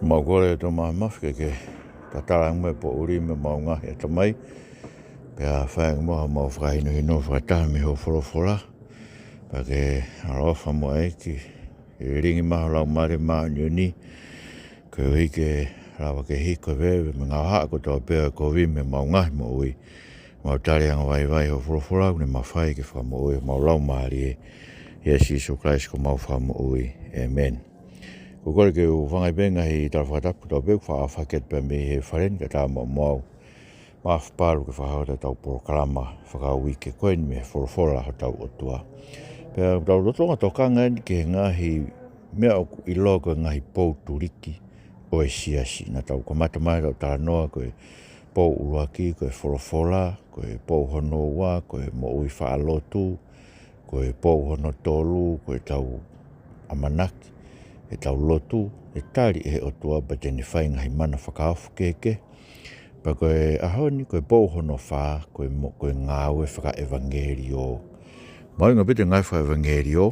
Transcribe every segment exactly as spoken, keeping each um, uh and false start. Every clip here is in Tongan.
Mau kole ʻe ʻOtua Māfimafi ke ke tatala ange mo e poʻuli mei homau ngaahi ʻatamai, pea fai ange mo haʻamau fakahinohino fakataha mei hoʻo folofola, pea ke ʻaloʻofa mo ʻEiki, ke lilingi mai ho Laumālie Māʻoniʻoni, koeʻuhi ke lava ke hiko e veve mo e ngaahi haʻa kotoa pē ʻo e kovi mei homau ngaahi moʻui. Mau tali angavaivai hoʻo folofola, ʻoku ne mafai ke fakamoʻui homau laumālie, ʻia Sīsū Kalaisi ko homau Fakamoʻui. ʻĒmeni. ʻOku ou kole ke u hūfanga pē he ngaahi tala fakatapu kotoa pē ʻoku faʻa fakahoko pē mei he fale ni, kae ʻatā mo au, Mafi Palu, ke fakahoko ʻetau polokalama fakauike ko eni mei he folofola hotau ʻOtua. Pea ʻoku tau lolotonga tokanga eni ki he ngaahi meʻa ʻoku ʻiloa ko e ngaahi pou tuliki ʻo e siasi. Naʻa tau kamata mai ʻetau talanoa ko e pou ʻuluaki ko e folofola, ko e pou hono ua ko e moʻui faʻa lotu, ko e pou hono tolu ko ʻetau ʻamanaki, ʻetau lotu, ʻe tali ʻe he ʻOtua pea te ne fai e ngaahi mana fakaofo kehekehe. Pea ko e ʻaho ni ko e pou hono fā, ko e mo-, ko e ngāue fakaʻevangeliō. Mahuʻinga pē ʻete ngāue fakaʻevangeliō,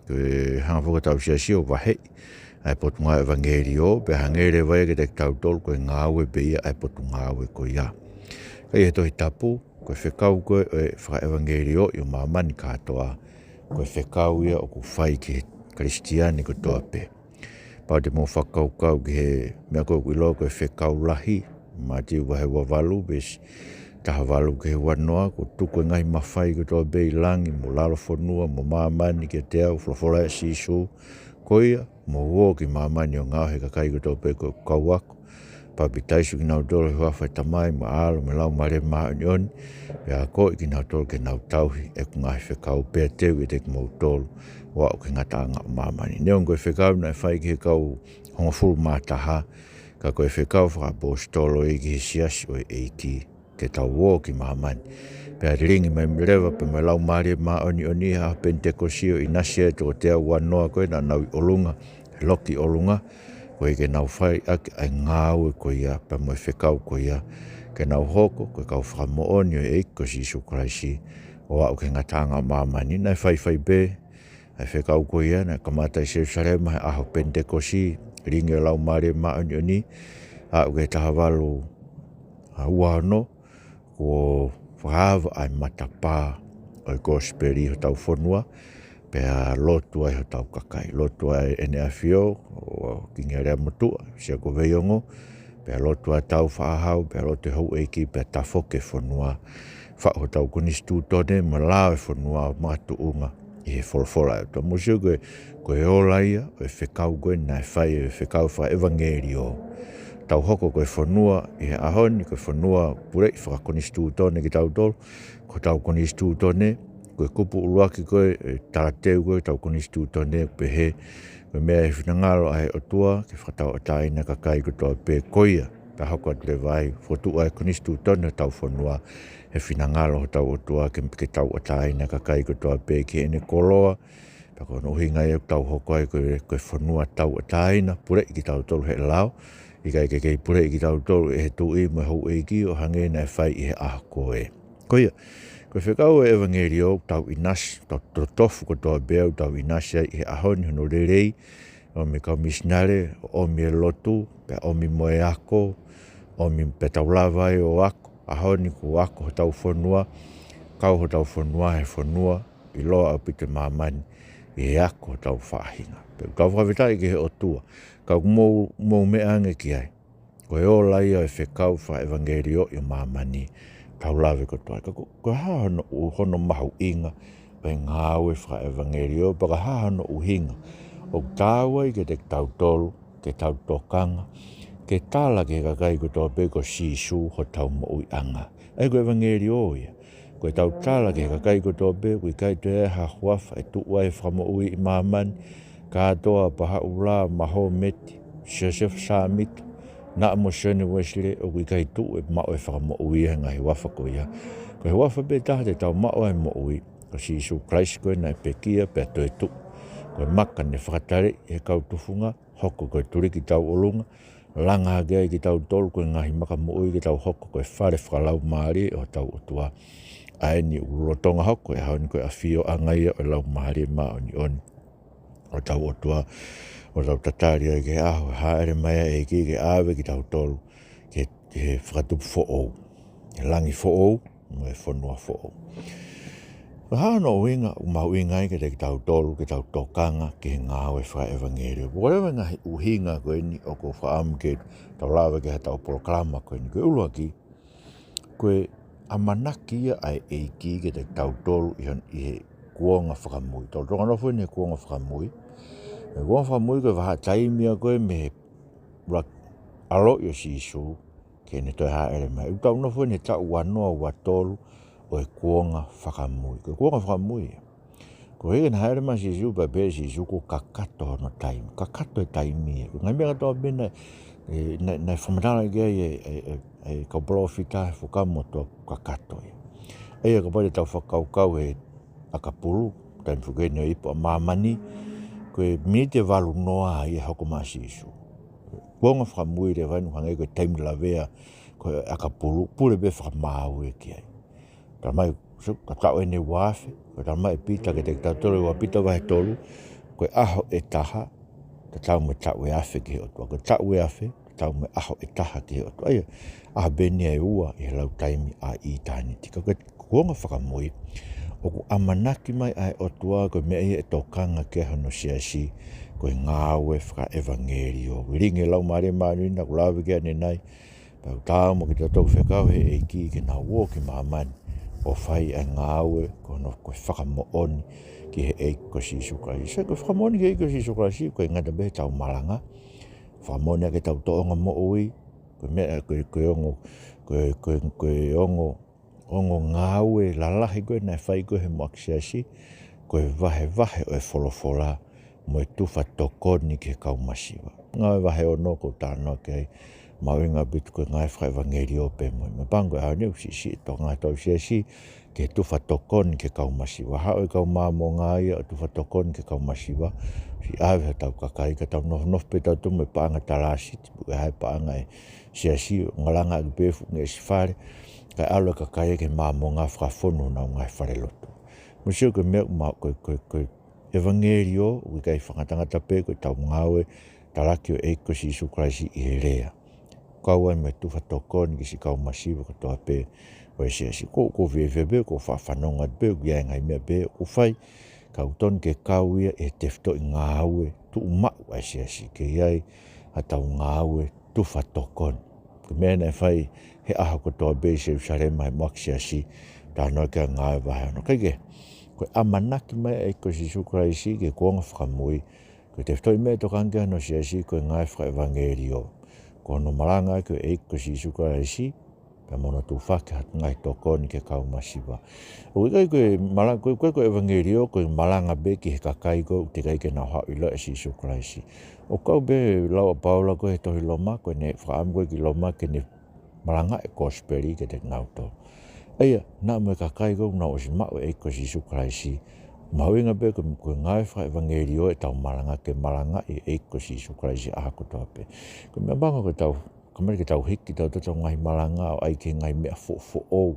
ko e hanga foki ʻetau siasi ʻo vaheʻi ʻa e potungāue ʻevangeliō, pea hangē leva ia kiate kitautolu ko e ngāue pē ia ʻa e potungāue ko ia. Ka ʻi he Tohi Tapu, ko e fekau ko ē ʻo e fakaʻevangeliō ʻi māmani kātoa, ko e fekau ia ʻoku fai ki he Kalisitiane kotoa pē. Kapau te mou fakakaukau ki he meʻa ko ē ʻoku ʻiloa ko e fekau lahi, Mātiu vahe ua valu, veesi taha valu ki he ua noa, kuo tuku e ngaahi mafai kotoa pē ʻi langi mo lalo fonua mo māmani kiate au, folofola ʻa Sīsū, ko ia, mou ō ki māmani ʻo ngaohi e kakai kotoa pē ko ʻeku kau ako, papitaiso kinautolu ʻi he huafa ʻo e Tamai mo e ʻAlo mo e Laumālie Māʻoniʻoni, pea akoʻi kinautolu ke nau tauhi ʻeku ngaahi fekau, pea te u ʻiate kimoutolu ʻo aʻu ki he ngataʻanga ʻo māmani. Neongo ko e fekau naʻe fai ki he kau hongofulu mā taha, ka ko e fekau fakaʻaposetolo ia ki he siasi ʻo e ʻEiki, ke tau ō ki māmani. Pea lilingi mai leva pē mo e Laumālie Māʻoniʻoni ʻi he ʻaho Penitekosi ʻo ʻinasi ai e toko teau ua noa ko ē naʻa nau ʻi ʻolunga, he loki ʻolunga, koeʻuhi ke nau fai ʻaki ʻa e ngāue ko ia, pea mo e fekau ko ia, ke nau hoko ko e kau fakamoʻoni ʻo e ʻEiki ko Sīsū Kalaisi, ʻo aʻu ki he ngataʻanga ʻo māmani. Naʻe faifai pē ʻa e fekau ko ia, naʻe kamata ʻi Selusalema he ʻaho Penitekosi, lilingi e Laumālie Māʻoniʻoni, aʻu ki he taha valu ua ono, kuo fakaava ʻa e matapā ʻo e kosipeli ʻi hotau fonua, pea lotu ai hotau kakai. Lotu ai ʻEne ʻAfio, ʻo Kingi ʻAlea Motuʻa, Siaosi Veiongo, pea lotu ai Tāufaʻāhau, pea lotu e houʻeiki, pea tafoki e fonua, faʻu hotau konisitūtone, mo lao e fonua makatuʻunga ʻi he folofola ʻa e ʻOtua. Mou sio ko e, ko e ola ia ʻo e fekau ko ē naʻe fai, e fekau fakaʻevangeliō. Tau hoko ko e fonua ʻi he ʻaho ni, ko e fonua puleʻi fakakonisitūtone kitautolu, ko hotau konisitūtone, ko e kupu ʻuluaki ko ē, e talateu ko ē hotau konisitūtone, pehē, ko e meʻa ʻi he finangalo ʻa e ʻOtua, ke fakatauʻatāina e kakai kotoa pē, ko ia, pea hoko atu leva ai, fokotuʻu ai e konisitūtone hotau fonua, he finangalo hotau ʻOtua, ke, ke tauʻatāina e kakai kotoa pē ki heʻene koloa, pea ko hono ʻuhinga ia ʻoku tau hoko ai ko e, ko e fonua tauʻatāina, puleʻi kitautolu ʻe he lao, ʻikai ke kei puleʻi kitautolu ʻe he tuʻi mo e houʻeiki ʻo hangē naʻe fai ʻi he ʻaho ko ē. Ko ia, ko e fekau ʻo e ʻevangeliō ʻoku tau ʻinasi, tau totofu kotoa pē ʻoku tau ʻinasi ai ʻi he ʻaho ni hono lelei, ʻomi e kau misinale, ʻomi e lotu, pea ʻomi mo e ako, ʻomi pea tau lava ai ʻo ako, ʻaho ni kuo ako hotau fonua, kau hotau fonua he fonua ʻiloa ʻaupito ʻi māmani ʻi he ako hotau faʻahinga. Pea ʻoku tau fakafetaʻi ki he ʻOtua. Ka ʻoku mou, mou meʻa ange ki ai. Ko e ola ia ʻo e fekau fakaʻevangeliō ʻi māmani, tau lave kotoa. Ka ko, ko e hā hono, hono mahuʻinga ʻo e ngāue fakaʻevangeliō, pea ko e hā hono ʻuhinga ʻoku taau ai kiate kitautolu, ke tau tokanga, ke tala ki he kakai kotoa pē ko Sīsū hotau moʻuiʻanga. ʻA ia ko e ʻevangeliō ia. Ko ʻetau tala ki he kakai kotoa pē, ʻoku ʻikai toe ʻi ai ha huafa ʻe tuʻu ai e fakamoʻui ʻi māmani, kātoa Pahaʻula, Mahometi, Siosefa Sāmita, naʻa mo Sione Uēsile, ʻoku ʻikai tuʻu e maʻu e fakamoʻui he ngaahi huafa ko ia. Ko e huafa pē taha te tau maʻu ai e moʻui, ko Sīsū Kalaisi ko ē naʻe pekia pea toetuʻu. Ko e maka naʻe fakataleʻi ʻe he kau tufunga, hoko ko e tuliki tauʻolunga, langa hake ai kitautolu ko e ngaahi maka moʻui ke tau hoko ko e fale fakalaumālie ʻo hotau ʻOtua. ʻA eni ʻoku lolotonga hoko he ʻaho ni ko e ʻafioʻanga ia ʻo e Laumālie Māʻoniʻoni ʻo hotau ʻOtua. ʻO tau tatali ai ki he ʻaho ʻe hāʻele mai ai e ʻEiki ke ʻave kitautolu ki he, ki he fakatupu foʻou, ki he langi foʻou mo e fonua foʻou. Ko e hā hono ʻuhinga ʻoku mahuʻinga ai kiate kitautolu ke tau tokanga ki he ngāue fakaʻevangeliō? Ko e ngaahi ʻuhinga ko eni ʻoku ou fakaʻamu ke tau lave ki ai heʻetau polokalama ko eni. Ko e ʻuluaki, ko e ʻamanaki ia ʻa e ʻEiki kiate kitautolu ʻi hon-, ʻi he kuonga fakamui. Tau tokanga nofo eni he kuonga fakamui. He kuonga fakamui ko e vahaʻa taimi ia ko ē mei he ʻuluaki ʻaloʻi ʻo Sīsū ki heʻene toe hāʻele mai. ʻOku tau nofo eni he taʻu ua noa ua tolu ʻo e kuonga fakamui. Ko e kuonga fakamui ia. Ko e hā? Naʻe hāʻele mai Sīsū pea pehē ʻe Sīsū kuo kakato hono taimi. Kakato e taimi ia. Ko e ngaahi meʻa kātoa pē naʻe, ē, naʻe, naʻe fakamatala ki ai e, e, e, e kau palōfita he Fuakava Motuʻa, kuo kakato ia. ʻA ia kapau te tau fakakaukau he ʻakapulu, taimi foki eni ʻo e ipu ʻa māmani, ko e miniti ʻe valu noa ia ʻe hoko mai ʻa Sīsū. Kuonga fakamui leva eni, hangē ko e taimi lavea ko ē ʻakapulu, pule pē fakamaau ia ki ai. Talamai, so, ka taʻu ʻeni ʻe ua afe, ko e talamai ʻe Pita kiate kitautolu ʻi ua Pita vahe tolu, ko e ʻaho ʻe taha tatau mo e taʻu ʻe afe ki he ʻOtua. Ko e taʻu ʻe afe tatau mo e ʻaho ʻe taha ki he ʻOtua. ʻA ia, ʻaho pē eni ʻe ua ʻi he lau taimi ʻa ʻitāniti. Ka ko e kuonga fakamui, ʻoku ʻamanaki mai ʻa e ʻOtua ko e meʻa ia ʻe tokanga ki ai hono siasi, ko e ngāue fakaʻevangeliō. Lilingi e Laumālie Māʻoniʻoni naʻa ku lave ki ai ʻanenai, pea ʻoku taau mo kitautolu fekau he ʻEiki ke nau ō ki māmani ʻo fai ʻa e ngāue ko hono, ko e fakamoʻoni ki he ʻEiki ko Sīsū Kalaisi. Sai, ko e fakamoʻoni ki he ʻEiki ko Sīsū Kalaisi, ʻoku ʻikai ngata pē heʻetau malanga. Fakamoʻoni ʻaki ʻetau tōʻonga moʻui, ko e meʻa, ko e, ko e ongo, ko e, ko e, ko e ongo, ongo ngāue lalahi ko ē naʻe fai ko ē he muʻaki siasi, ko e vahevahe ʻo e folofola mo e tufa tokoni ki he kau masiva. Ngāue vahe ono ʻoku ou talanoa ki ai, mahuʻinga ʻaupito ko e ngāue fakaʻevangeliō pē mo ia. Meʻapango ko e ʻaho ni ʻoku siʻisiʻi e tokanga ʻetau siasi ki he tufa tokoni ki he kau masiva. Haʻu e kau Māmonga ia ʻo tufa tokoni ki he kau masiva, siʻi ʻave hotau kakai ka tau nofonofo pē tautolu mo e paʻanga talāsiti, pe ko e hā e paʻanga ʻa e siasi, ʻo ngalangaʻaki pē e fuʻu ngeʻesi fale, kae ʻalu e kakai ki he Māmonga ʻo fakafonu honau ngaahi falelotu. Mou sio ko e meʻa ma-, ko e, ko e, ko e ʻevangeliō ʻoku ʻikai fakangatangata pē ko ʻetau ngāue talaki ʻo e ʻEiki ko Sīsū Kalaisi ʻi he lea, kau ai mo e tufa tokoni ki siʻi kau masiva kotoa pē ʻo e siasi. Ko, ʻoku ou fiefia pē, ʻoku ou faʻa fanongo atu pē, ʻoku ʻi ai e ngaahi meʻa pē ʻoku fai, ka ʻoku totonu ke kau ia ʻi he tefitoʻi ngāue tuʻumaʻu ʻa e siasi, ke ʻi ai haʻatau ngāue tufa tokoni. Ko e meʻa naʻe fai he ʻaho kotoa pē ʻi Selūsalema he muʻaki siasi, talanoa ki ai e Ngāue vahe ono. Kae kehe, ko e ʻamanaki mai ʻa e ʻEiki ko Sīsū Kalaisi ki he kuonga fakamui, ko e tefitoʻi meʻa ʻe tokanga ki ai hono siasi ko e ngāue fakaʻevangeliō. Ko hono malangaʻaki ʻo e ʻEiki ko Sīsū Kalaisi, pea mo hono tufaki ha ngaahi tokoni ki he kau masiva. ʻOku ʻikai ko e mala-, ko e, ko e, ko e ʻevangeliō, ko e malanga pē ki he kakai ko ē ʻoku teʻeki ai ke nau haʻu ʻo ʻiloʻi ʻa Sīsū Kalaisi. ʻOku kau pē lau ʻa Paula ko ē he tohi Loma, ko ʻene fakaʻamu ko ē ki Loma ke ne malangaʻi e kosipeli kiate kinautolu. ʻA ia, naʻa mo e kakai ko ē ʻoku nau ʻosi maʻu e ʻEiki ko Sīsū Kalaisi, mahuʻinga pē ko e, ko e ngāue fakaʻevangeliō ʻetau malanga, ke malangaʻi e ʻEiki ko Sīsū Kalaisi ʻaho kotoa pē. Ko e meʻapango ke tau, kamata ke tau hiki tautolu ʻetau ngaahi malanga ʻo ʻai ki he ngaahi meʻa foʻofoʻou.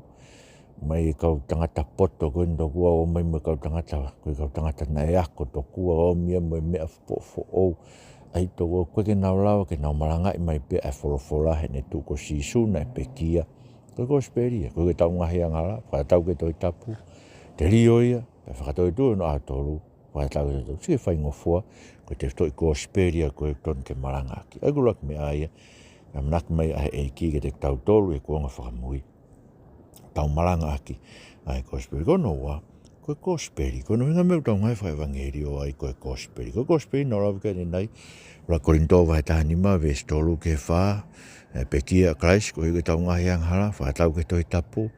Mai e kau tangata poto ko eni tokua, ō mai mo e kau tangata, ko e kau tangata naʻe ako tokua, ō mai mo e meʻa foʻofoʻou. ʻAi tokua, ʻoku ʻikai ke nau lava ke nau malangaʻi mai pē ʻa e folofola heʻene tuʻu ko Sīsū naʻe pekia. Ko e kosipeli ia, ko e, ko ʻetau ngaahi angahala, fakatatau ki he Tohi Tapu. Telio ia, pea fakatoetuʻu ʻi hono ʻaho tolu, fakatatau ki he Tohi Tapu. Sio ki he faingofua, ko e tefitoʻi kosipeli ia ko ē ʻoku totonu ke malangaʻaki. ʻA ia ko e ʻuluaki meʻa ia, ʻamanaki mai ʻa e ʻEiki kiate kitautolu he kuonga fakamui, tau malangaʻaki ʻa e kosipeli. Ko hono ua, ko e kosipeli. Ko hono ʻuhinga e meʻa ʻoku tau ngāue fakaʻevangeliō ai ko e kosipeli. Ko e kosipeli naʻa ku lave ki ai ʻanenai, ʻuluaki Kolinitō vahe taha nima, veesi tolu ki he fā, ē, pekia ʻa Kalaisi koeʻuhi ko ʻetau ngaahi angahala, fakatatau ki he Tohi Tapu,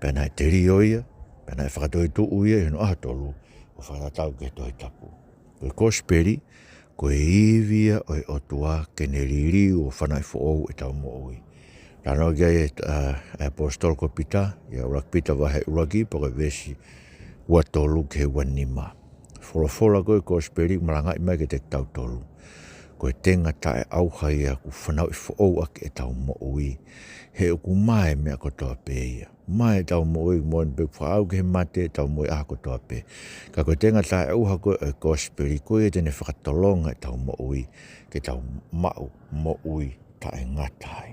pea naʻe telio ia, pea naʻe fakatoetuʻu ia ʻi hono ʻaho tolu, ʻo fakatatau ki he Tohi Tapu. Ko e kosipeli, ko e ivi ia ʻo e ʻOtua ke ne liliu ʻo fanauʻi foʻou ʻetau moʻui. Talanoa ki ai e, ʻa, e ʻaposetolo ko Pita, ʻi he ʻuluaki Pita vahe ʻuluaki, pea ko e veesi ua tolu ki he ua nima. Folofola ko ē kosipeli malangaʻi mai kiate kitautolu. ko e tenga taʻeʻauha ia ʻoku fanauʻi foʻou ʻaki ʻetau moʻui. He ʻoku mae meʻa kotoa pē ia. Mae ʻetau moʻui, moʻoni pē ʻoku faʻa aʻu ki he mate ʻetau moʻui ʻaho kotoa pē. Ka ko e tenga taʻeʻauha ko ē ʻo e kosipeli, ko ia te ne fakatolonga ʻetau moʻui, ke tau maʻu moʻui taʻengata ai.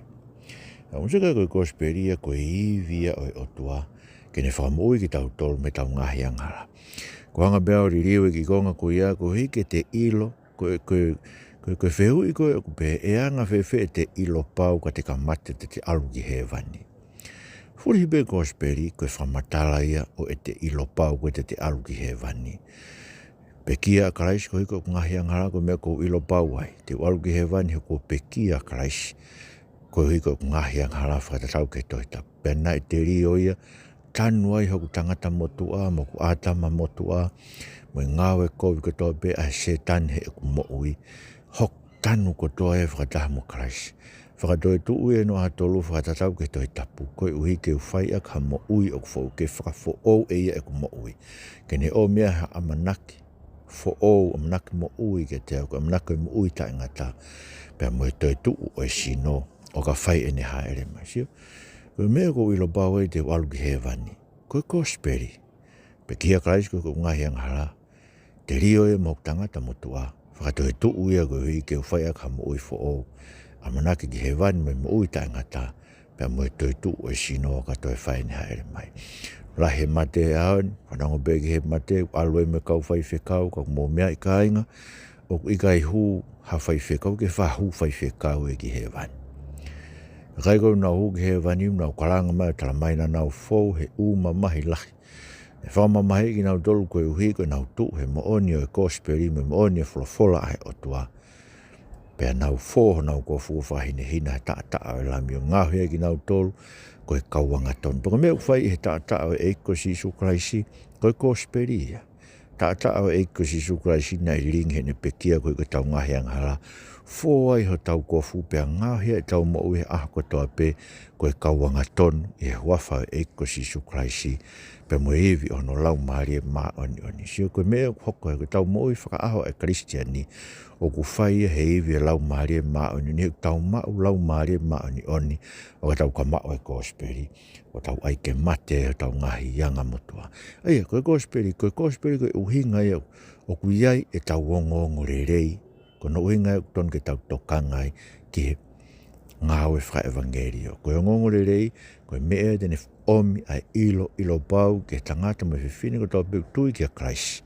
ʻA, ʻoku sio ki ai ko e kosipeli ia ko e ivi ia ʻo e ʻOtua, ke ne fakamoʻui kitautolu mei heʻetau ngaahi angahala. Ko e anga pē ʻo e liliu ʻeku konga ko ia, koeʻuhi ke te ʻilo, ko e, ko e, ko e, ko e fehuʻi ko ē ʻoku pehē, ʻe anga fēfē ʻete ʻilo pau ka te kamata te te ʻalu ki hēvani? Fulihi pē kosipeli, ko e fakamatala ia ʻo ʻete ʻilo pau ko ē te te ʻalu ki hēvani. Pekia ʻa Kalaisi koeʻuhi ko ʻeku ngaahi angahala, ko e meʻa ʻoku ou ʻilo pau ai. Te u ʻalu ki hēvani he kuo pekia ʻa Kalaisi koeʻuhi ko ʻeku ngaahi angahala, fakatatau ki he Tohi Tapu. Pea naʻe telio ia, tanu ai hoku tangata motuʻa, mo hoku ʻĀtama motuʻa, mo e ngāue kovi kotoa pē ʻa Sētane heʻeku moʻui. Hoku tanu kotoa ia fakataha mo Kalaisi. Fakatoetuʻu ia ʻi he ʻaho tolu fakatatau ki he Tohi Tapu, koeʻuhi ke u fai ʻaki ha moʻui ʻoku foʻou, ke fakafoʻou ʻe ia ʻeku moʻui. Ke ne ʻomi ha ʻamanaki foʻou, ʻamanaki moʻui kiate au, ko e ʻamanaki moʻui taʻengata, pea mo e toetuʻu ʻo e sino, ʻo ka fai ʻene hāʻele mai. Sio, ko e meʻa ʻoku ou ʻilo pau ai te u ʻalu ki hēvani, ko e kosipeli. Pekia ʻa Kalaisi koeʻuhi ko ʻeku ngaahi angahala, telio ia mo hoku tangata motuʻa, fakatoetuʻu ia koeʻuhi ke u fai ʻaki ha moʻui foʻou, ʻamanaki ki hēvani mo e moʻui taʻengata, pea mo e toetuʻu ʻo e sino ʻo ka toe fai ʻene hāʻele mai. Lahi e mate he ʻaho ni, fanongo pē ki he mate, ʻalu ai mo e kau faifekau, ka ʻoku mou meaʻi kāinga, ʻoku ʻikai hū ha faifekau, ke faʻa hū faifekau ia ki hēvani. Kakai ko ē ʻoku nau hū ki hēvani, ʻoku nau kalanga mai ʻo talamai naʻa nau fou he ʻū mamahi lahi. ʻE fakamamahiʻi kinautolu koeʻuhi ko ʻenau tuʻu he moʻoni ʻo e kosipeli mo e moʻoni ʻo e folofola ʻa e ʻOtua. Pea nau fō honau kofu ʻo fakahinehina he taʻataʻa ʻo e Lami ʻo ngaohi ai kinautolu ko e kau angatonu. Pea ko e meʻa ʻoku fai ʻi he taʻataʻa ʻo e ʻEiki ko Sīsū Kalaisi, ko e kosipeli ia. Taʻataʻa ʻo e ʻEiki ko Sīsū Kalaisi naʻe lilingi heʻene pekia koeʻuhi ko ʻetau ngaahi angahala. Fō ai hotau kofu pea ngaohi ai ʻetau moʻui he ʻaho kotoa pē ko e kau angatonu ʻi he huafa ʻo e ʻEiki ko Sīsū Kalaisi, pea mo e ivi ʻo hono Laumālie Māʻoniʻoni. Sio, ko e meʻa ʻoku hoko he ko ʻetau moʻui fakaʻaho ʻa e Kalisitiane, ʻoku fai ia he ivi ʻo e Laumālie Māʻoniʻoni, he ʻoku tau maʻu Laumālie Māʻoniʻoni ʻo ka tau ka maʻu e kosipeli, ʻo tau ʻai ke mate hotau ngaahi anga motuʻa. ʻA ia, ko e kosipeli, ko e kosipeli ko e ʻuhinga ia ʻoku ʻi ai ʻetau ongoongolelei, ko hono ʻuhinga ia ʻoku tonu ke tau tokanga ai ki he ngāue fakaʻevangeliō. Ko e ongoongolelei, ko e meʻa ia te ne ʻomi ʻa e ʻilo, ʻilo pau ki he tangata mo e fefine kotoa pē ʻoku tui kia Kalaisi,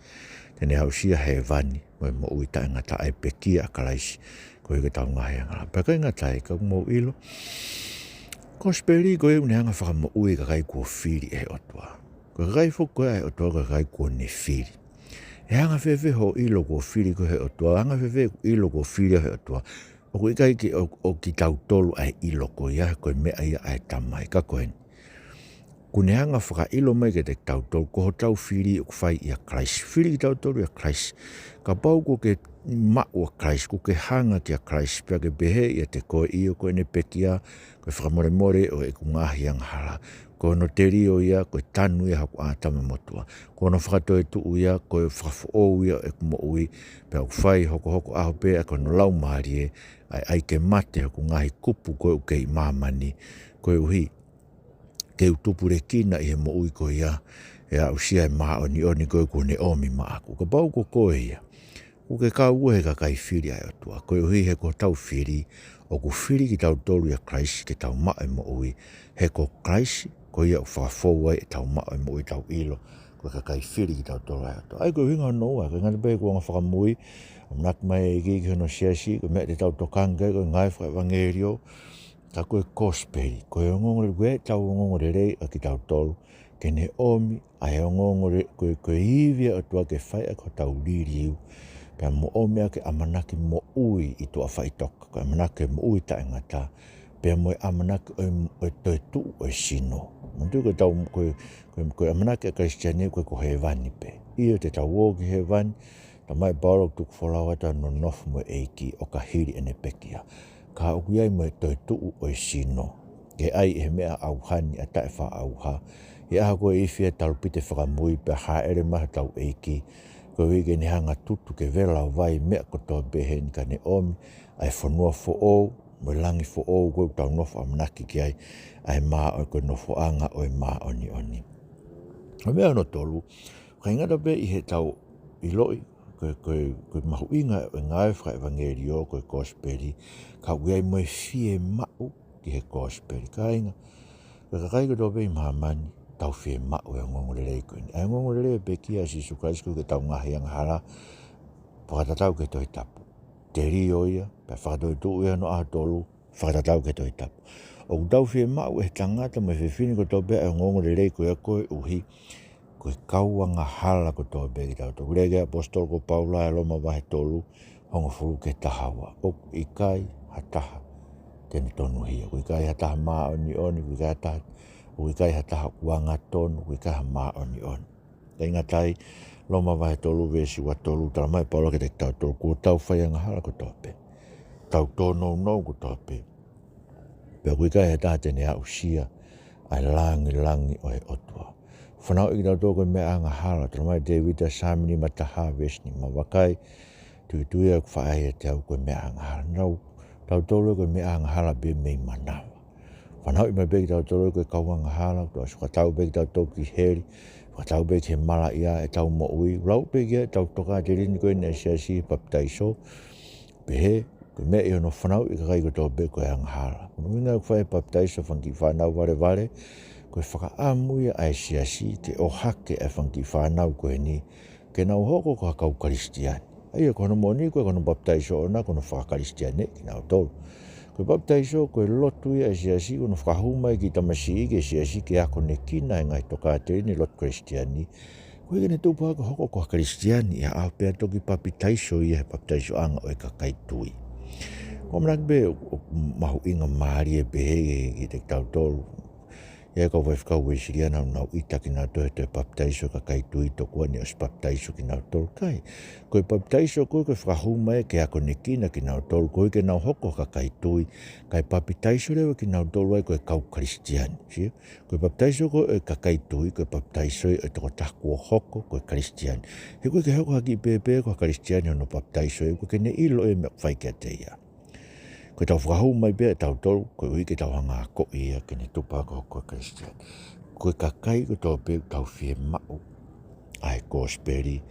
te ne aʻusia hēvani mo e moʻui taʻengata, ʻa e pekia ʻa Kalaisi koeʻuhi ko ʻetau ngaahi angahala. Pea ʻikai ngata ai, ka ʻoku mou ʻilo, kosipeli ko ia ʻoku ne hanga ʻo fakamoʻui e kakai kuo fili ʻe he ʻOtua. Ko e kakai foki ko ē ʻa e ʻOtua ko e kakai kuo ne fili. ʻE anga fēfē hoʻo ʻilo kuo fili koe ʻe he ʻOtua, anga fēfē ʻilo kuo fili ʻe he ʻOtua? ʻOku ʻikai ke ʻo, ʻo kitautolu ʻa e ʻilo ko ia, ko e meʻa ia ʻa e Tamai, ka ko eni. ʻOku ne hanga ʻo fakaʻilo mai kiate kitautolu ko hotau fili ʻoku fai ʻia Kalaisi. Fili kitautolu ʻia Kalaisi. Kapau kuo ke maʻu ʻa Kalaisi, kuo ke hanga kia Kalaisi, pea ke pehē ʻiate koe, ʻio, ko ʻene pekia, ko e fakamolemole ʻo ʻeku ngaahi angahala. Ko hono telio ia, ko e tanu ia hoku ʻĀtama motuʻa. Ko hono fakatoetuʻu ia, ko e fakafoʻou ia ʻo ʻeku moʻui, pea ʻoku fai hokohoko ʻaho pē ʻaki hono Laumālie ʻa e ʻai ke mate hoku ngaahi kupu ko ē ʻoku kei ʻi māmani, koeʻuhi ke u tupulekina ʻi he moʻui ko ia, ʻe aʻusia e māʻoniʻoni ko ē kuo ne ʻomi maʻaku. Kapau ko koe ia, ʻoku ke kau ʻi he kakai fili ʻa e ʻOtua, koeʻuhi he ko hotau fili, ʻoku fili kitautolu ʻia Kalaisi ke tau maʻu e moʻui, he ko Kalaisi, ko ia ʻoku fakafou ai ʻetau maʻu e moʻui, tau ʻilo ko e kakai fili kitautolu ʻa e ʻOtua. ʻA ia ko e ʻuhinga hono ua, ko e ngata pē he kuonga fakamui, ʻamanaki mai e ʻEiki ki hono siasi, ko e meʻa te tau tokanga ki ai, ko e ngāue fakaʻevangeliō, ka ko e kosipeli, ko e ongoongolelei, ko ʻetau ongoongolelei ʻa kitautolu, ke ne ʻomi ʻa e ongoongole-, ko e, ko e ivi ʻa e ʻOtua ke fai ʻaki hotau liliu, pea mo ʻomi ʻaki e ʻamanaki moʻui ʻi tuʻa faʻitoka, ko e ʻamanaki moʻui taʻengata, pea mo e ʻamanaki ʻo e, ʻo e toetuʻu ʻo e sino. Manatuʻi ko ʻetau, ko e, ko e, ko e ʻamanaki ʻa e Kalisitiane ko e ko hēvani pē. ʻIo, te tau ō ki hēvani, talamai ʻe Paula ʻoku tuku folau atu ʻa e nonofo mo e ʻEiki ʻo ka hili ʻene pekia. Ka ʻoku ʻi ai mo e toetuʻu ʻo e sino. Ke ʻai ʻe he meʻa ʻauha ni ʻa e taʻefaʻaʻauha. ʻI he ʻaho ko ē ʻe ifi ai e talupite fakamui pea hāʻele mai hotau ʻEiki, Ko e uike ni hanga tutu ke vela ʻo vai meʻa kotoa pē heni ka ne ʻomi ʻa e fonua foʻou mo e langi foʻou ko ē ʻoku tau nofo ʻamanaki ki ai, ʻa e māʻoniʻoni ko e nofoʻanga ʻo e māʻoniʻoni. Ko e meʻa hono tolu, ʻoku ʻikai ngata pē ʻi heʻetau ʻiloʻi ko e, ko e, ko e mahuʻinga ʻo e ngāue fakaʻevangeliō, ko e kosipeli, ka ʻoku ʻi ai mo e fiemaʻu ki he kosipeli. Kāinga, ko e kakai kotoa pē ʻi māmani, tau fiemaʻu e ongoongolelei ko eni. ʻA e ongoongolelei ʻa e pekia ʻa Sīsū Kalaisi ko ē ki heʻetau ngaahi angahala, fakatatau ki he Tohi Tapu. Telio ia, pea fakatoetuʻu ia hono ʻaho tolu, fakatatau ki he Tohi Tapu. ʻOku tau fiemaʻu ʻe he tangata mo e fefine kotoa pē ʻa e ongoongolelei ko ia koeʻuhi ko e kau angahala kotoa pē kitautolu. Lea ki ai ʻaposetolo ko Paula ʻi Loma vahe tolu, hongofulu ki he taha ua. ʻOku ʻikai ha taha te ne tonuhia. ʻOku ʻikai ha taha māʻoniʻoni, ʻoku ʻikai ha taha, ʻoku ʻikai ha taha ʻoku angatonu, ʻoku ʻikai ha māʻoniʻoni. ʻIkai ngata ai, Loma vahe tolu veesi ua tolu, talamai ʻe Paula kiate kitautolu, kuo tau fai angahala kotoa pē. Tau tōnounou kotoa pē. Pea ʻoku ʻikai ha taha te ne aʻusia ʻa e langilangi ʻo e ʻOtua. Fanauʻi kitautolu ko e meʻa angahala, talamai ʻe Tēvita Saame nima taha veesi nima, vakai, tuitui ʻa ʻeku faʻē ʻiate au ko e meʻa angahala. Nau, tautolu ko e meʻa angahala pē mei manava. Fanauʻi mai pē kitautolu ko e kau angahala, tau sukatau pē kitautolu ki heli, fakatau pē ki he malaʻia ʻetau moʻui, lau pē ki ai ʻetau tokāteline ko eni ʻa e siasi, papitaiso, pehē, ko e meʻa ʻi hono fanauʻi e kakai kotoa pē ko e angahala. Ko hono ʻuhinga ʻoku fai e papitaiso ʻa e fanga kiʻi fānau valevale, ko e fakaʻamu ia ʻa e siasi ke ʻohake ʻa e fanga kiʻi fānau ko eni ke nau hoko ko ha kau Kalisitiane. ʻA ia ko hono moʻoni ko e, ko hono papitaiso ʻoʻona ko hono fakakalisitianeʻi kinautolu. Ko e papitaiso ko e lotu ia ʻa e siasi, ko hono fakahū mai e kiʻi tamasiʻi ki he siasi ke akonekina e ngaahi tokāteline lotu Kalisitiane, koeʻuhi ke ne tupu hake ʻo hoko ko ha Kalisitiane ia ʻo pea toki papitaiso ia he papitaisoʻanga ʻo e kakai tui. ʻOku ou ʻamanaki pē ʻoku mahuʻinga mālie pehē kiate kitautolu. ʻI ai e kau faifekau Uēsiliana ʻoku nau ʻita kinautolu he toe papitaiso e kakai tui tokua ni ʻosi papitaiso kinautolu, ʻikai. Ko e papitaiso ko ē ko e fakahū mai ke akonekina kinautolu koeʻuhi ke nau hoko ko ha kakai tui, kae papitaiso leva kinautolu ai ko e kau Kalisitiane. Sio? Ko e papitaiso ko ē ʻo e kakai tui, ko e papitaiso ia ʻo e tokotaha kuo hoko ko e Kalisitiane. He ʻoku ʻikai ke hoko ha kiʻi pēpē ko ha Kalisitiane hono papitaiso, he ʻoku ʻikai ke ne ʻilo e meʻa ʻoku fai kiate ia. Ko ʻetau fakahū mai pē ʻa tautolu, koeʻuhi ke tau hanga ʻo akoʻi ia ke ne tupu hake ʻo hoko ko e Kalisitiane. Ko e kakai kotoa pē ʻoku tau fiemaʻu ʻa e kosipeli,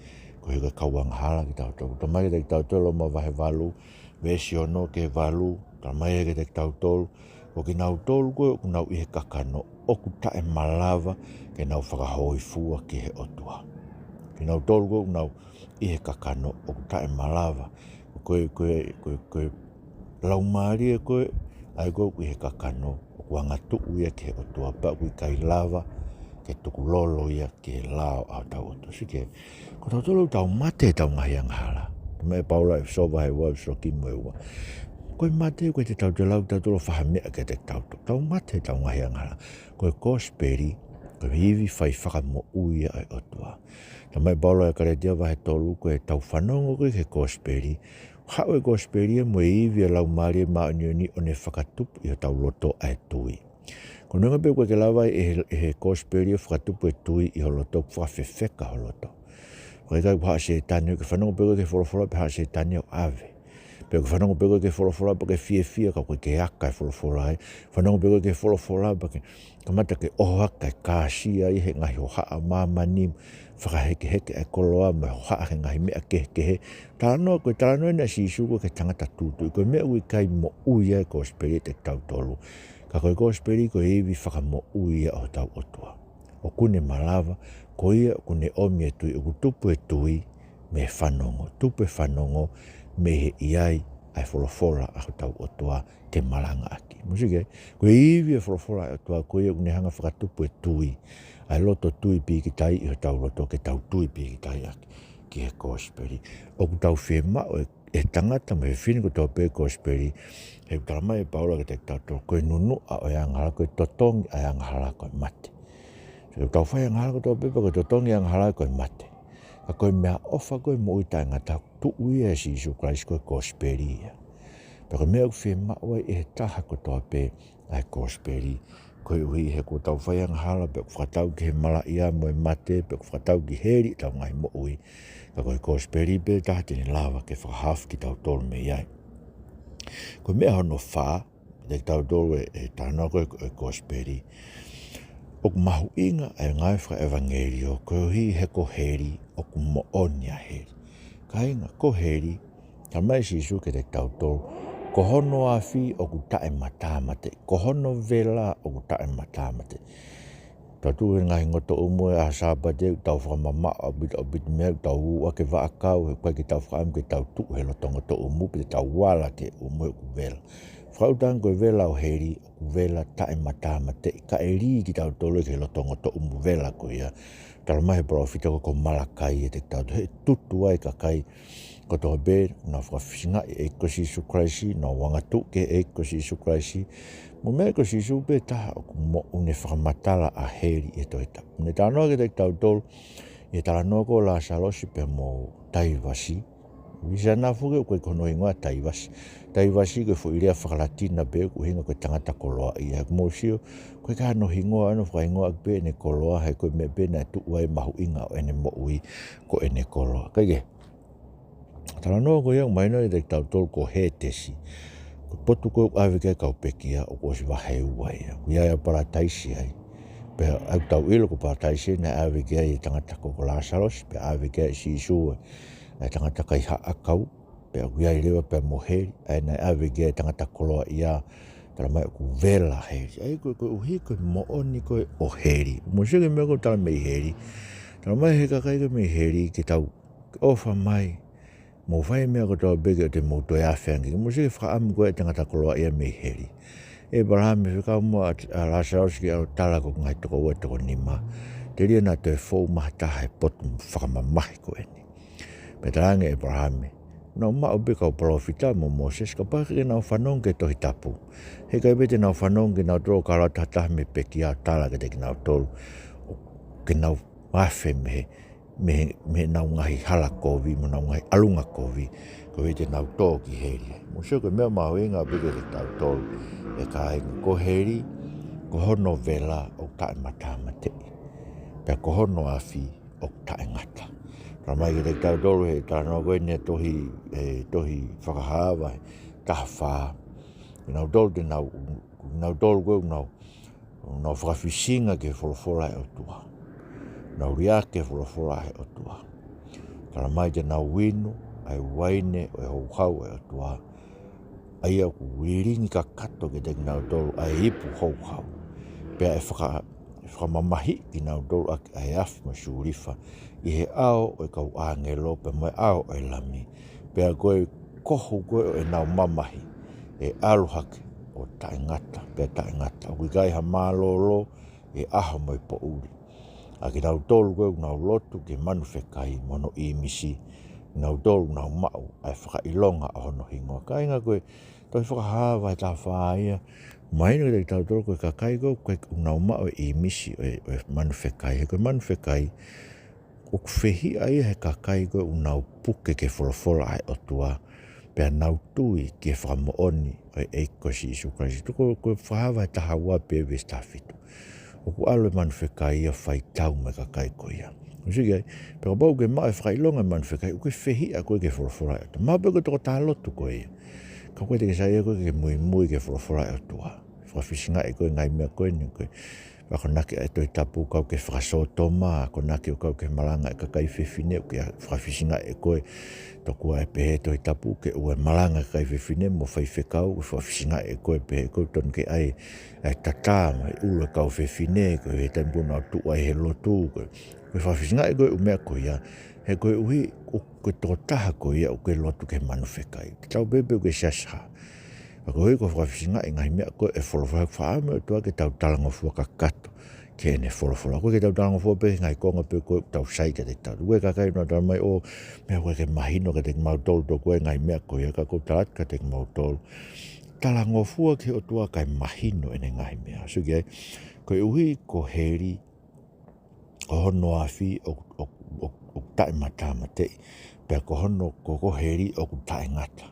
koeʻuhi ko e kau angahala kitautolu. Talamai kiate kitautolu Loma vahe valu, veesi ono ki he valu, talamai kiate kitautolu, ko kinautolu ko ē ʻoku nau ʻi he kakano, ʻoku taʻemalava ke nau fakahōifua ki he ʻOtua. Kinautolu ko ē ʻoku nau ʻi he kakano, ʻoku taʻemalava. Ko e, ko e, ko e, ko e laumālie ko ē ʻa ia ko ē ʻoku ʻi he kakano, ʻoku angatuʻu ia ki he ʻOtua pea ʻoku ʻikai lava ke tukulolo ia ki he lao ʻa hotau ʻOtua. Sio ki he, ko tautolu ʻoku tau mate heʻetau ngaahi angahala. Talamai ʻe Paula ʻi ʻEfesō vahe ua, ʻEfesō ki mo e ua. Ko e mate ʻoku ʻikai te tau toe lau tautolu ʻo fai ha meʻa kiate tautolu. Tau mate heʻetau ngaahi angahala. Ko e kosipeli, ko e ivi fai fakamoʻui ia ʻa e ʻOtua. Talamai ʻe Paula ʻi Kalētia vahe tolu, ko ʻetau fanongo ko ē ki he kosipeli, haʻu e kosipeli ia mo e ivi ʻa e Laumālie Māʻoniʻoni ʻo ne fakatupu ʻi hotau loto ʻa e tui. Ko hono ʻuhinga pē ʻoku ʻikai ke lava ʻe he, ʻe he kosipeli ʻo fakatupu e tui ʻi ho loto, ʻoku fakafefeka ho loto. ʻOku ʻikai, ʻoku haʻu ʻa Sētane, ʻoku ke fanongo pē koe ki he folofola pea haʻu ʻa Sētane ʻo ʻave. Pe ʻoku ke fanongo pē koe ki he folofola pea ke fiefia ka ʻoku ʻikai ke aka e folofola ia. Fanongo pē koe ki he folofola pea ke kamata ke ʻohoaka e kāsia ʻi he ngaahi hohaʻa ʻa māmani, fakahekeheke e koloa mo e hohaʻa he ngaahi meʻa kehekehe. Talanoa, ko e talanoa eni ʻa Sīsū ko ē ki he tangata tūtuuʻi. Ko e meʻa ʻoku ʻikai moʻui ai e kosipeli ʻiate kitautolu. Ka ko e kosipeli ko e ivi fakamoʻui ia ʻa hotau ʻOtua. ʻOku ne malava, ko ia ʻoku ne ʻomi e tui, ʻoku tupu e tui mei he fanongo, tupu e fanongo mei he ʻi ai ʻa e folofola ʻa hotau ʻOtua ke malangaʻaki. Mou sio ki ai, ko e ivi e folofola ʻa e ʻOtua, ko ia ʻoku ne hanga ʻo fakatupu e tui, ʻa e loto tui pīkitai ʻi hotau loto ke tau tui pīkitai ʻaki ki he kosipeli. ʻOku tau fiemaʻu ʻe, ʻe he tangata mo e fefine kotoa pē e kosipeli, he ʻoku talamai ʻe Paula kiate kitautolu, ko e nunuʻa ʻo e angahala, ko e totongi ʻa e angahala ko e mate. Sio, ʻoku tau fai angahala kotoa pē, pea ko e totongi ʻa e angahala ko e mate. Ka ko e meʻaʻofa ko ē moʻui taʻengata, tuʻu ia ʻia Sīsū Kalaisi, ko e kosipeli ia. Pea ko e meʻa ʻoku fiemaʻu ai ʻe he taha kotoa pē ʻa e kosipeli, Koeʻuhi he kuo tau fai angahala, pea ʻoku fakatau ki he malaʻia mo e mate, pea ʻoku fakatau ki heli ʻetau ngaahi moʻui. Ka ko e kosipeli pē taha te ne lava ke fakahaofi kitautolu mei ai. Ko e meʻa hono fā, ʻiate kitautolu ʻe, ʻe talanoa ko ē ʻa e kosipeli. ʻOku mahuʻinga ʻa e ngāue fakaʻevangelio, koeʻuhi he ko heli, ʻoku moʻoni ʻa heli. Kāinga, ko heli, talamai ʻe Sīsū kiate kitautolu, ko hono afi ʻoku taʻematāmateʻi, ko hono vela ʻoku taʻematāmateʻi. Tau tuʻu he ngaahi ngotoʻumu he ʻaho Sāpate, tau fakamamaʻo ʻaupito, ʻaupito meʻa, tau ū ʻaki e vaʻakau, he ʻoku ʻikai ke tau fakaʻamu ke tau tuʻu he loto ngotoʻumu, pe tau ala ki he ʻumu he ʻoku vela. Fakaʻuta ange ko e vela ʻo heli, ʻoku vela taʻematāmateʻi, ka ʻe lī kitautolu ki he loto ngotoʻumu vela ko ia. Talamai he palōfita ko, ko Malakai ʻiate kitautolu, he tutu ai e kakai kotoa pē, nau fakafisingaʻi e ʻEiki ko Sīsū Kalaisi, nau angatuʻu ki he ʻEiki ko Sīsū Kalaisi. Mo e meʻa ko Sīsū pē taha ʻoku moʻoni, ne fakamatala ʻa heli ʻi he Tohi Tapu. Ne talanoa kiate kitautolu ʻi he talanoa ko ē ʻo Lāsalosi pea mo Taivasi. Visa na fuke ʻoku ʻikai ko hono hingoa Taivasi. Taivasi ko e foʻi lea faka-Latina pē, ʻoku ʻuhinga ko e tangata koloaʻia. He ʻoku mou sio, ʻoku ʻikai hano hingoa, ʻa ʻene fakahingoa pē ʻene koloa, he ko e meʻa pē naʻe tuʻu ai e mahuʻinga ʻo ʻene moʻui, ko ʻene koloa. Kae kehe, talanoa ko ia ʻoku mahino ʻiate kitautolu ko Hētesi. Ko e potu ko ē ʻoku ʻave ki ai e kau pekia, ʻoku ʻosi vahe ua ia. ʻOku ʻi ai ʻa Palataisi ai. Pea ʻoku tau ʻilo ko Palataisi naʻe ʻave ki ai e tangata ko, ko Lāsalosi, pea ʻave ki ai ʻe Sīsū e, e tangata kaihaʻa ʻakau, pea ʻoku ʻi ai leva pea mo heli, ʻa ia naʻe ʻave ki ai e tangata koloaʻia, talamai ʻoku vela heli. ʻA ia ko e, koeʻuhi ko e moʻoni ko ē ʻo heli. Mou sio ki he meʻa ko ē ʻoku tala mei heli. Talamai ʻe he kakai ko ē mei heli, ke tau ʻofa mai, mou fai e meʻa kotoa pē ke ʻoua te mou toe afe ange. Mou sio ki he fakaʻamu ko ē ʻa e tangata koloaʻia mei heli. ʻĒpalahame, fekau muʻa ʻa, ʻa Lāsalosi ke ʻalu ʻo tala ki hoku ngaahi tokoua ʻe toko nima, telia naʻa toe fou mai ha taha he potu fakamamahi ko eni. Pea talaange ʻe ʻĒpalahame, naʻa nau maʻu pē kau palōfita mo Mōsese, kapau ʻe ʻikai ke nau fanongo ki he Tohi Tapu, he ʻikai pē te nau fanongo kinautolu ʻo ka ʻalu atu ha taha mei he pekia ʻo tala kiate kinautolu, ʻo ke nau afe mei he, mei he, mei heʻenau ngaahi hala kovi, mo ʻenau ngaahi ʻalunga kovi, koeʻuhi te nau tō ki heli. Mou sio ko e meʻa mahuʻinga pē kiate kitautolu, ʻe kāinga, ko heli, ko hono vela ʻoku taʻematāmateʻi. Pea ko hono afi ʻoku taʻengata. Talamai kiate kitautolu he talanoa ko eni ʻa e tohi, e tohi Fakahā vahe taha fā. Kinautolu te nau, kinautolu ko ē ʻoku nau, ʻoku nau fakafisinga ki he folofola ʻa e ʻOtua. Nau liʻaki e folofola ʻa e ʻOtua. Talamai te nau inu ʻa e uaine ʻo e houhau ʻa e ʻOtua, ʻa ia ʻoku lilingi kakato kiate kinautolu ʻa e ipu houhau. Pea ʻe faka-, ʻe fakamamahiʻi kinautolu ʻaki ʻa e afi mo e sulifa ʻi he ʻao ʻo e kau ʻāngelo pea mo e ʻao ʻo e Lami. Pea ko e kohu ko ē ʻo ʻenau mamahi ʻe ʻalu hake ʻo taʻengata, pea taʻengata. ʻOku ʻikai ha mālōlō ʻi he ʻaho mo e poʻuli. ʻA kinautolu ko ē ʻoku nau lotu ki he manu fekai mo hono ʻīmisi, kinautolu ʻoku nau maʻu ʻa e fakaʻilonga ʻo hono hingoa. Kāinga, ko e tohi Fakahā vahe taha fā ia, mahino kiate kitautolu ko e kakai ko ē ʻoku nau maʻu e ʻīmisi ʻo e, ʻo e manu fekai. He ko e manu fekai, ʻoku fehiʻa ia he kakai ko ē ʻoku nau puke ki he folofola ʻa e ʻOtua, pea nau tui ki he fakamoʻoni ʻo e ʻEiki ko Sīsū Kalaisi. Tuku ko e Fakahā vahe taha ua pē veesi taha fitu. ʻOku ʻalu e manu fekai ia ʻo fai tau mo e kakai ko ia. Mou sio ki ai, pea kapau ʻoku ke maʻu e fakaʻilonga e manu fekai, ʻoku ke fehiʻa koe ki he folofola ʻa e ʻOtua. Mahalo pē ko e tokotaha lotu koe ia, ka ʻoku ʻikai te ke saiʻia koe ke muimui ki he folofola ʻa e ʻOtua. Fakafisingaʻi koe ngaahi meʻa ko eni, ko e akonaki ʻa e Tohi Tapu, kau ki he fakasōtoma, akonaki ʻo kau ki he malanga ʻa e kakai fefine, ʻoku ke fakafisingaʻi koe. Tokua ʻe pehē ʻe he Tohi Tapu ke ʻoua ʻe malanga e kakai fefine mo faifekau, ʻoku fakafisingaʻi koe, pehē ʻoku totonu ke ʻai ʻa e tatā mei he ʻulu ʻo e kau fefine, ko e taimi ko ē ʻoku nau tuʻu ai he lotu, ko e, ʻoku fakafisingaʻi koe ʻū meʻa ko ia, he koeʻuhi ko e tokotaha ko ia ʻoku ke lotu ki he manu fekai. Ke tau pehē pē ʻoku ke siasi hā. Ka koeʻuhi ko e fakafisingaʻi e ngaahi meʻa ko ē ʻa e folofola, fakaʻamu ʻe he ʻOtua ke tau talangofua kakato ki heʻene folofola. ʻOku ʻikai ke tau talangofua pē ki he ngaahi konga pē ko ē ʻoku tau sai kiate kitautolu. Ko e kakai ʻoku nau talamai, ʻō, meʻa ʻoku ʻikai ke mahino kiate kimautolu tokua e ngaahi meʻa ko ia, ka ʻoku ou tala atu kiate kimautolu, talangofua ki he ʻOtua kae mahino ʻene ngaahi meʻa. Sio ki ai, koeʻuhi ko heli, ko hono afi ʻoku, ʻoku, ʻoku, ʻoku taʻematāmateʻi, pea ko hono, ko, ko heli ʻoku taʻengata.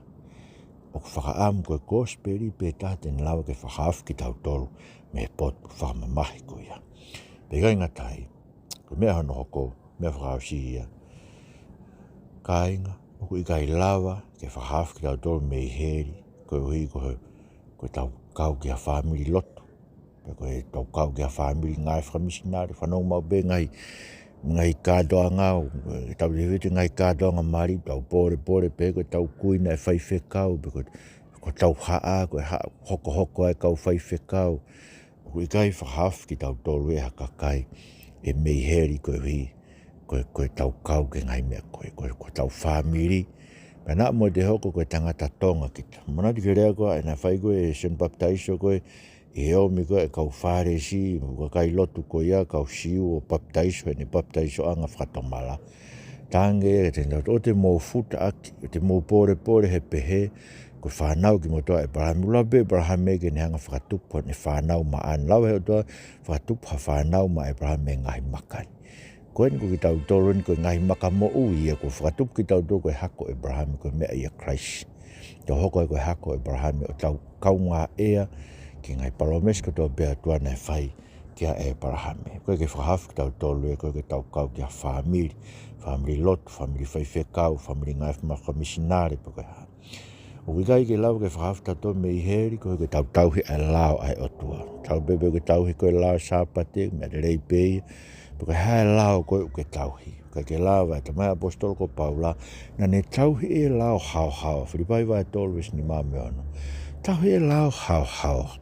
ʻoku fakaʻamu ko e kosipeli pē taha te ne lava ke fakahaofi kitautolu mei he potu fakamamahi ko ia. Pea ʻikai ngata ai, ko e meʻa hono hoko, meʻa fakaʻosi ia. Kāinga, ʻoku ʻikai lava ke fakahaofi kitautolu mei heli, koeʻuhi ko e, ko ʻetau kau ki ha fāmili lotu. Pe ko ʻetau kau ki ha fāmili ngāue fakamisinale, fanongo maʻu pē ngaahi, ngaahi kātoanga, ʻoku tau levete ngaahi kātoanga mali, tau pōlepole, pe ko ʻetau kui naʻe faifekau, pe ko, ko ʻetau haʻa, ko e haʻa hokohoko ʻa e kau faifekau. ʻOku ʻikai fakahaofi kitautolu ʻe ha kakai ʻe mei heli koeʻuhi ko, ko ʻetau kau ki he ngaahi meʻa ko ē, ko, ko ʻetau fāmili. Pea naʻa mo te hoko ko e tangata Tonga kita. Manatu ki he lea ko ē naʻe fai ko ē ʻe Sione Papitaiso ko ē, ʻi he ʻomi ko ē ʻa e kau Fālesi, mo e kakai lotu ko ia, kau Siu ʻo papitaiso, heʻene papitaisoʻanga fakatomala. Talaange ʻe ia kiate kinautolu, ʻoua te mou futa ʻaki, ʻoua te mou pōlepole he pehē, ko e fānau kimoutolu ʻa ʻĒpalahame. ʻOku lava pē ʻĒpalahame ke ne hanga ʻo fakatupu haʻane fānau maʻa, ʻa ia naʻe lava he ʻOtua ʻo fakatupu ha fānau maʻa ʻĒpalahame mei he ngaahi maka ni. Ko eni ko kitautolu eni ko e ngaahi maka moʻui ia, kuo fakatupu kitautolu ko e hako ʻo ʻĒpalahame, ko e meʻa ia ʻia Kalaisi. Tau hoko ai ko e hako ʻo ʻĒpalahame, ʻo tau kaungā ʻea ki he ngaahi palōmesi kotoa pē ʻa e ʻOtua naʻe fai kia ʻĒpalahame. ʻOku ʻikai ke fakahaofi kitautolu ʻe ia ko ʻetau kau ki ha fāmili, fāmili lotu, fāmili faifekau, fāmili ngāue fakamisinale, pe ko e hā. ʻOku ʻikai ke lava ke fakahaofi kitautolu mei heli, koeʻuhi ko ʻetau tauhi ʻa e lao ʻa e ʻOtua. Tau pehē pē ʻoku ke tauhi ko e lao Sāpate, meʻa lelei pē ia, pe ko e hā e lao ko ē ʻoku ke tauhi. ʻOku ʻikai ke lava. ʻA e tamai ʻaposetolo ko Paula, naʻa ne tauhi e lao haohaoa. Filipai vahe tolu veesi nima mo e ono. Tauhi e lao haohaoa.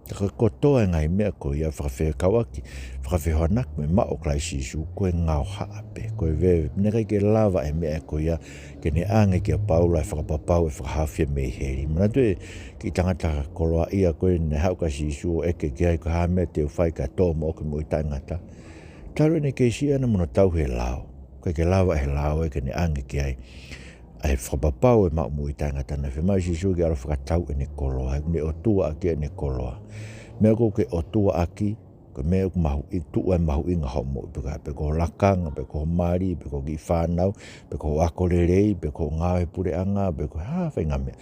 Ka ko e kotoa e ngaahi meʻa ko ia fakafekauʻaki, fakafehoanaki mo e maʻu ʻo Kalaisi Sīsū, ko e ngaohaʻa pē, ko e veve. Naʻe ʻikai ke lava e meʻa ko ia ke ne ʻange kia Paula e fakapapau ʻe fakahaofi ia mei heli. Manatu e kiʻi tangata koloaʻia ko ē naʻe haʻu kia Sīsū ʻo ʻeke ki ai, ko e hā e meʻa te u fai kae tō moʻoku e moʻui taʻengata. Talu ʻene kei siʻi ʻana mo hono tauhi e lao. ʻOku ʻikai ke lava ʻe he lao ia ke ne ʻange ki ai ʻa e fakapapau ʻe maʻu moʻui taʻengata. Naʻe fiemaʻu ʻe Sīsū ke ʻalu ʻo fakatau ʻene koloa, ʻene ʻotua ʻaki ʻene koloa. Meʻa ʻoku ke ʻotua ʻaki, ko e meʻa ʻoku mahuʻi, tuʻu ai e mahuʻinga hoʻo moʻui, pe ko, pe ko e lakanga, pe ko e mali, pe ko e kiʻi fānau, pe ko e ako lelei, pe ko e ngāue he puleʻanga, pe ko e hā fua e ngaahi meʻa.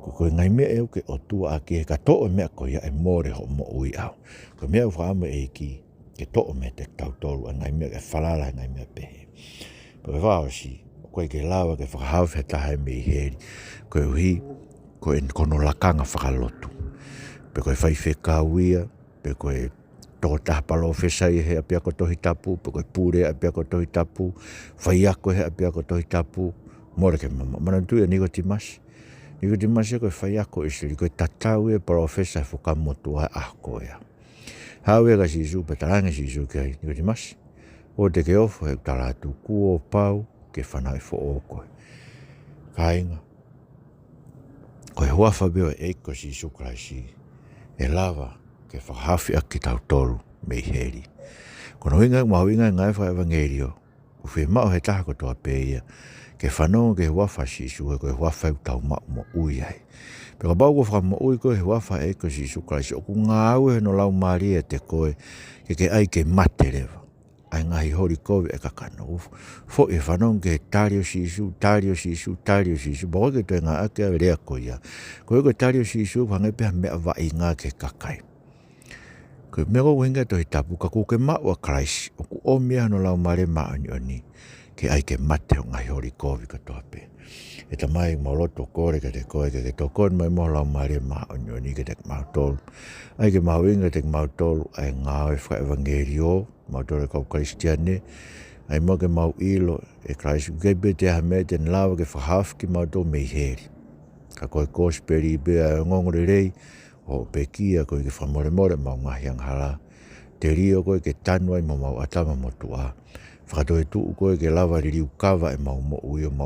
Ko, ko e ngaahi meʻa ʻoku ke ʻotua ʻaki, he ka toʻo e meʻa ko ia ʻe mole hoʻo moʻui ʻaʻau. Ko e meʻa ʻoku fakaʻamu e ʻEiki ke toʻo meiate kitautolu ʻa e ngaahi meʻa, ke falala he ngaahi meʻa pehē. Pea ko e fakaʻosi, ʻoku ʻikai ke lava ke fakahaofi ha taha ia mei heli, koeʻuhi ko e, ko hono lakanga fakalotu. Pe ko e faifekau ia, pe ko e tokotaha palōfesa ia he ʻapiako Tohi Tapu, pe ko e pule ʻapiako Tohi Tapu, faiako he ʻapiako Tohi Tapu, mole ke mamaʻo. Manatu ʻa Nikotīmasi. Nikotīmasi ko e faiako ʻIsileli, ko e tatau ia e palōfesa he Fuakava Motuʻa he ʻaho ko ia. Haʻu ia kia Sīsū pea talaange ʻe Sīsū kia Nikotīmasi, ʻoua te ke ofo he ʻoku tala atu kuo pau ke fanauʻi foʻou koe. Kāinga, ko e huafa pē ʻo e ʻEiki ko Sīsū Kalaisi ʻe lava ke fakahaofi ʻaki kitautolu mei heli. Ko hono ʻuhinga ia ʻoku mahuʻinga e ngāue fakaʻevangeliō. ʻOku fiemaʻu ʻe he taha kotoa pē ia ke fanongo ki he huafa ʻo Sīsū, he ko e huafa ia ʻoku tau maʻu moʻui ai. Pea kapau kuo fakamoʻui koe he huafa ʻo e ʻEiki ko Sīsū Kalaisi, ʻoku ngāue hono Laumālie ʻiate koe ke ke ʻai ke mate leva ʻa e ngaahi holi kovi ʻa e kakano. ʻOku foʻi e fanongo ki he tali ʻo Sīsū, tali ʻo Sīsū, tali ʻo Sīsū, pea ʻoku ʻikai ke toe ngāueʻaki e lea ko ia. Ko e, ko e tali ʻo Sīsū ʻoku hangē pē ha meʻa vaʻinga ki he kakai. Ko e meʻa ʻoku ʻuhinga e Tohi Tapu, kapau kuo ke maʻu ʻa Kalaisi, ʻoku ʻomi ʻe ia hono Laumālie Māʻoniʻoni ke ʻai ke mate hoʻo ngaahi holi kovi kotoa pē. ʻE Tamai, mau lotu ʻo kole kiate koe ke ke tokoni mai mo ho Laumālie Māʻoniʻoni kiate kimautolu. ʻAi ke mahuʻinga kiate kimautolu ʻa e ngāue fakaʻevangeliō, mautolu e kau Kalisitiane, ʻai muʻa ke mau ʻilo ʻe Kalaisi ʻoku ʻikai pē toe ʻi ai ha meʻa te ne lava ke fakahaofi kimautolu mei heli. Ka ko e kosipeli pē ʻa e ongoongolelei ʻo e pekia, koeʻuhi ke fakamolemole ʻemau ngaahi angahala. Telio koe ke tanu ai mo homau ʻatamamotuʻa. Fakatoetuʻu koe ke lava liliu kava ʻemau moʻui ʻo mau